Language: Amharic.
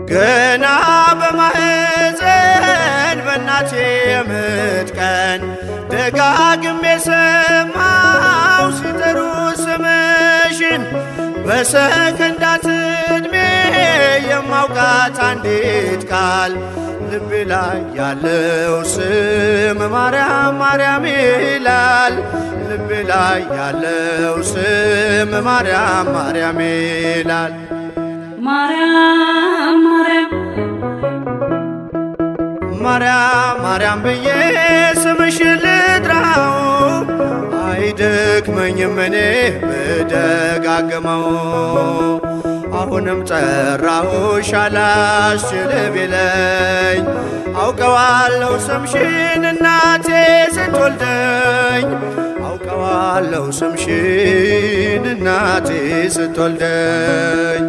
ገና በማህፀን በእናቴ የምጥ ቀን ደጋግሜ ሰማው ሲጠሩ ስምሽን። በሰከንዳት ዕድሜ የማውቃት አንዲት ቃል ልቤ ላይ ያለው ስም ማርያም ማርያም ይላል። ልቤ ላይ ያለው ስም ማርያም ማርያም ይላል። ማርያም ማርያም። ማርያም ማርያም ብዬ ስምሽን ልጥራው አይደክመኝም እኔ ብደጋግመው። አሁንም ጠራሁሽ አላስችል ቢለኝ አውቀዋለሁ ስምሽን እናቴ ስትወልደኝ። አውቀዋለሁ ስምሽን እናቴ ስትወልደኝ።